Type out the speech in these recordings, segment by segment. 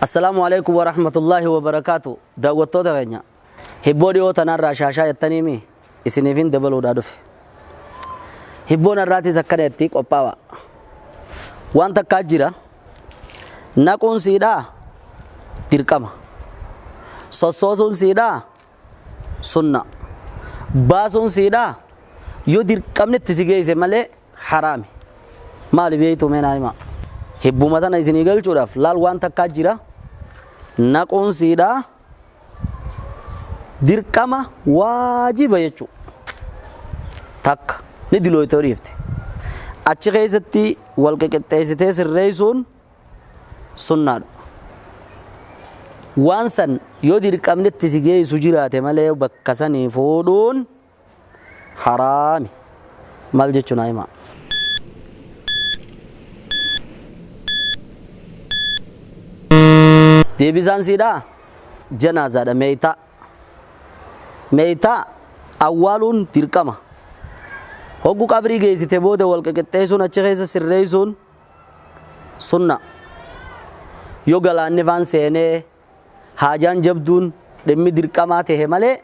Assalaamu alaikum warahmatullaahi wabarakaatu. Daawwattoota keenya, hibboo dhiyoo tanarraa shaashaa jettaniimi isiniifin dabaluudhaa dhufe. Hibboon har'aatis akkana jetti qophaawa. Waan takkaa jira. Naquun siidhaa dirqama. Sossoosuun siidhaa sunna. Baasuun siidhaa yoo dirqamni itti si geesse malee haraami. Maali beektu mee naa himaa. Hibbuma tana isinii galchuudhaaf laal waan takkaa jira. Naquun siidhaa dirqama waajiba jechuudha. Takka ni dilooytoo dhiifte. Achi keessatti wal qixxeessitee sirreessuun sunnaadha. Waan san yoo dirqamni itti si geessu jiraate malee bakka sanii fuudhuun haraami. Maal jechuun naa himaa. Deebisaan siidhaa janaazaadha meeytaa. Meeytaa awwaaluun dirqama. Hoggu qabrii geessite booda wal qixxeessuun achi keessa sirreessuun sunna. Yoo galaanni faan seenee haajaan jabduun dhimmi dirqamaa tahe malee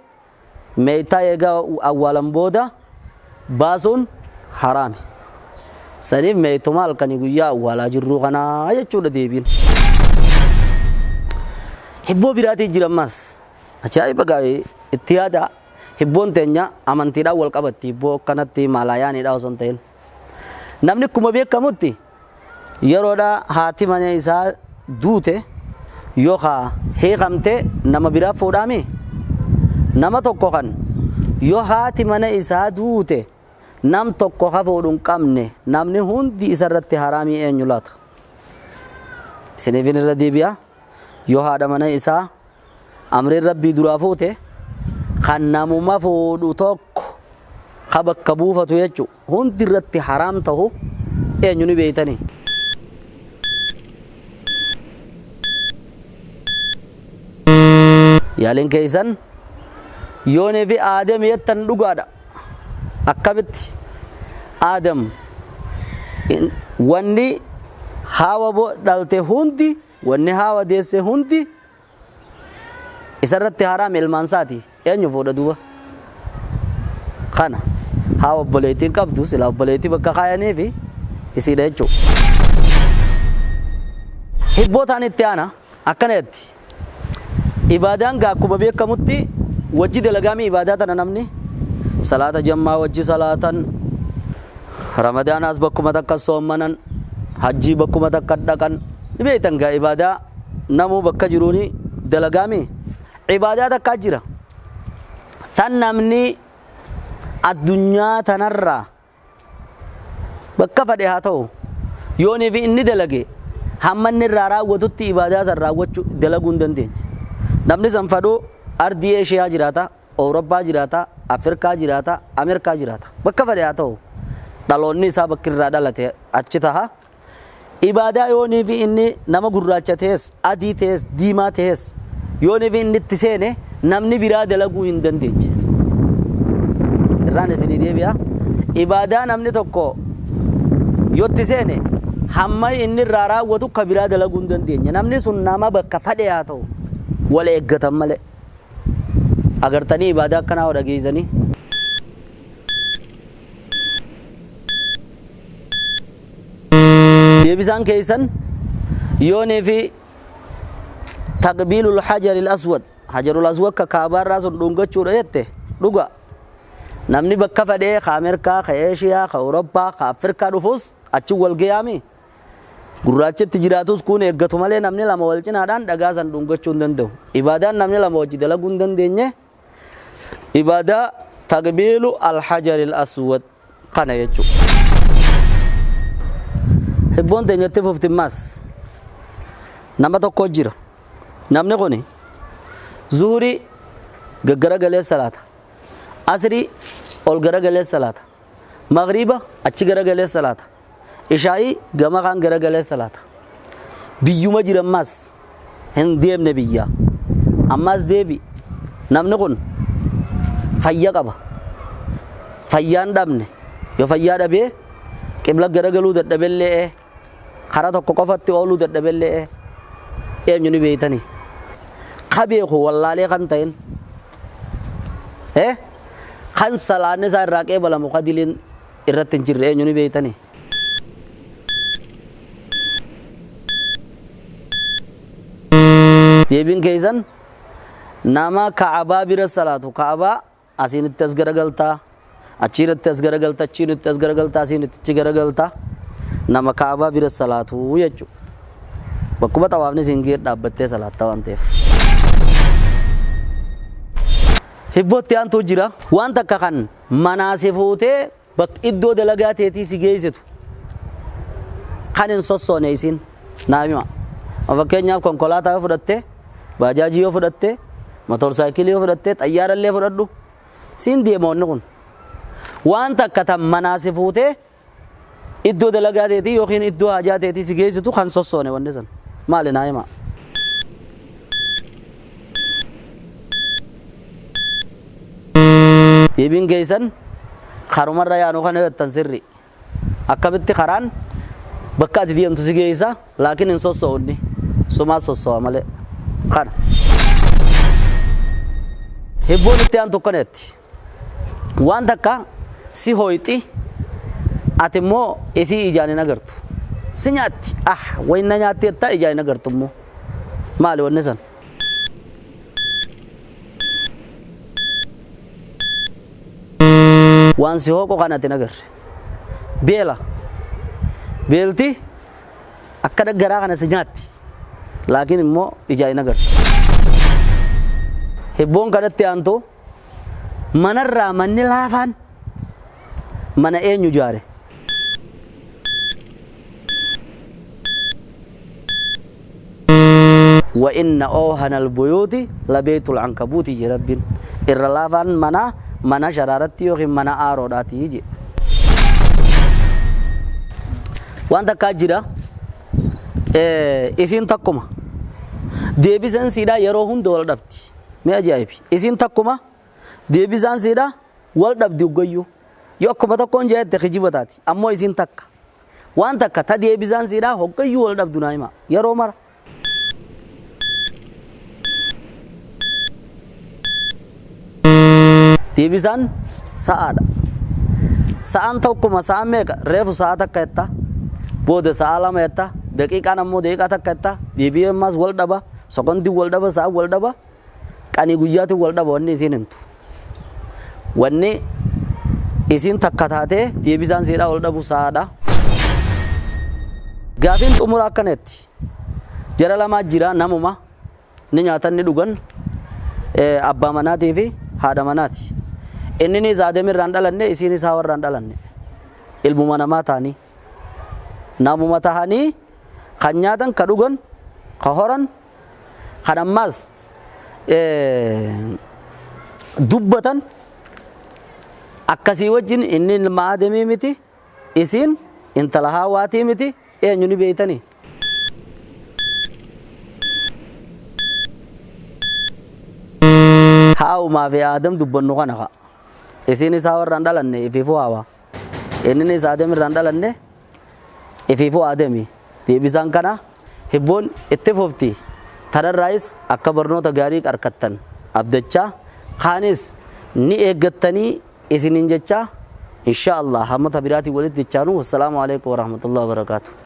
meeytaa eega awwaalan booda baasuun haraami. Saniif meeytuma halkanii guyyaa awwaalaa jirruu kanaa jechuudha deebiin. Hibboo biraatii jira ammas. Ajaa'iba gaarii itti yaada. Hibboon teenya amantiidhaan wal qabatti. Hibboo akkanatti maalaayaaniidha osoo hin ta'in. Namni akkuma beekamutti yeroodha haati mana isaa duute yookaa hiikamte nama biraa fuudhaami. Nama tokko kan yoo haati mana isaa duute nam tokko ka fuudhu hin qabne namni hundi isarratti haraamii eenyu laata? Isiniifin irra deebi'a. Yoo haadha mana isaa amriin rabbii duraa fuute kan namuma fuudhu tokko ka bakka buufatu jechu hundi irratti haraam tahu eenyu ni beeytanii? Yaaliin keessan yoonii fi Aadam jettan dhugaadha. Akkamitti Aadam wanni haawa dhalte hundi wanni haawa deesse hundi isarratti haraam ilmaan isaati. Eenyu fuudha duuba? Kana haa obboleettiin qabdu sila obboleettii bakka kaayaniifi isiidha jechuudha. Hibbootaan itti aana akkana jetti. Ibaadaan gaa akkuma beekamutti wajji dalagaami ibaadaa tana namni salaata jammaa wajji salaatan ramadaanaas bakkuma takka soommanan hajjii bakkuma takka dhaqan ni beektan gaa ibaadaa namuu bakka jiruuni dalagaami. Ibaadaa takkaa jira. Tan namni addunyaa tanarraa bakka fadhe haa ta'u yoonii fi inni dalage hamma inni irraa raawwatutti ibaadaa san raawwachuu dalaguu hin dandeenye. Namni san fadhuu ardii Eeshiyaa jiraata, Awurooppaa jiraata, Afrikaa jiraata, Ameerikaa jiraata. Bakka fadhe haa ta'u dhaloonni isaa bakki irraa dhalate achi taha. Ibaadaa yoonii fi inni nama gurraacha ta'es, adii ta'es, diimaa ta'es yoonii fi inni itti seene namni biraa dalaguu hin dandeenye. Irraan isinii deebi'a. Ibaadaa namni tokko yoo itti seene hamma inni irraa raawwatu ka biraa dalaguu hin dandeenye. Namni sun nama bakka fadhe haa ta'u wal eeggatan malee. Agartanii ibaadaa akkanaa hoo dhageessanii? Deebisaan keessan yoonii fi taqbiilul hajaril aswad hajarul aswad ka kaabaarraa sun dhungachuudha jette dhuga. Namni bakka fadhee ka Ameerikaa, ka Eeshiyaa, ka Awurooppaa, ka Afrikaa dhufus achi wal gayaami. Gurraachitti jiraatus kun eeggatu malee namni lama wal cinaadhaan dhagaa san dhungachuu hin danda'u. Ibaadaan namni lama wajji dalaguu hin dandeenye ibaadaa taqbiilu al-hajaril aswad kana jechuudha. Hibboon teenyatti fufti ammas nama tokko jira. Namni kuni zuhurii gaggaragalee salaata. Asrii ol garagalee salaata. Magriiba achi garagalee salaata. Ishaa'ii gama kaan garagalee salaata. Biyyuma jira ammas hin deemne biyya. Ammas deebi. Namni kun fayya qaba. Fayyaan dhabne. Yoo fayyaa dhabee qibla garagaluu dadhabellee karaa tokko qofatti ooluu dadhabellee eenyu ni beeytanii. Ka beeku wallaalee kan ta'in. Kan salaanni isaa irraa qeebalamu ka diliin irratti hin jirre eenyu ni beeytanii. Deebiin keessan nama Ka'abaa bira salaatu. Ka'abaa asiinitti as garagaltaa, achiinitti as garagalta, achiinitti as garagalta, asiinitti achi garagalta. Nama Ka'abaa bira salaatu jechuudha. Bakkuma xawaafni siin ga'e dhaabbattee salaatta waan ta'eef. Hibbootti aantu jira. Waan takka kan manaa si fuutee bakka iddoo dalagaa teetii si geessitu kan hin sossoone isin naa hima. Fakkeenyaaf konkolaataa yoo fudhatte, baajaajii yoo fudhatte, motorsaayikilii yoo fudhatte, xayyaara illee fudhadhu siin deema wanni kun. Waan takka tan manaa si fuutee iddoo dalagaa teetii yookiin iddoo hajaa teetii si geessitu kan sossoone wanni san maali naa hima. Deebiin keessan karumarra yaanu kana yoo jettan sirri. Akkamitti karaan bakka ati deemtu si geessa laakiin hin sosso'u inni. Sumaa sosso'a malee. Kana. Hibboon itti aantu akkanatti. Waan takka si hooyxi ati immoo isii ijaan hin agartu. Si nyaatti. Ah wayna nyaatti jettaa ijaan hin agartu immoo. Maali wanni san? Waan si hooqu kan ati hin agarre. Beela. Beelti akka garaa kana si nyaatti. Laakiin immoo ijaan hin agartu. Hibboon kanatti aantu manarraa manni laafaan mana eenyu ijaare? Wa inna oohanal buyuuti labeetul ankabuuti jee Rabbiin. Irra laafaan mana mana sharaaratti yookiin mana aaroodhaati jee. Waan takkaa jira. Isiin takkuma. Deebisaan siidhaa yeroo hunda wal dhabdi. Mee ajaa'ibi. Isiin takkuma deebisaan siidhaa wal dhabdi hoggayyuu. Yoo akkuma tokkoon jeette kijiba taati. Ammoo isiin takka. Waan takka ta deebisaan siidhaa hoggayyuu wal dhabdu naa hima. Yeroo mara. Deebisaan sa'aadha. Sa'aan tokkuma sa'aan meeqa? Reefu sa'a takka jetta. Booda sa'a lama jetta. Daqiiqaan ammoo daqiiqaa takka jetta. Deebi'ee ammaas wal dhaba. Sekondiin wal dhaba, sa'aan wal dhaba. Qanii guyyaatiin wal dhaba wanni isiin himtu. Wanni isiin takka taatee deebisaan siidhaa wal dhabu sa'aadha. Gaafiin xumura akkanatti. Jara lamaa jira namuma ni nyaatan ni dhugan abbaa manaatii fi haadha manaati. Inninis Aadam irraan dhalanne isiinis Hawa irraan dhalanne. Ilmuma namaa ta'anii. Namuma tahanii kan nyaatan ka dhugan ka horan kan ammaas dubbatan akkasii wajjin inni ilma Aadamii miti isiin intala Hawaatii miti eenyu ni beeytanii. Haawumaa fi Aadam dubbannu kana ka. Isiinis Hawa irraan dhalanne ifiifuu Hawa. Inninis Aadam irraan dhalanne ifiifuu Aadami. Deebisaan kana hibboon itti fufti. Tanarraayis akka barnoota gaarii qarkattan abdachaa kaanis ni eeggattanii isiniin jechaa insha Allah hammata biraatiin walitti jechaanu. Wassalaamu alaikum warahmatullahi wabarakaatuh.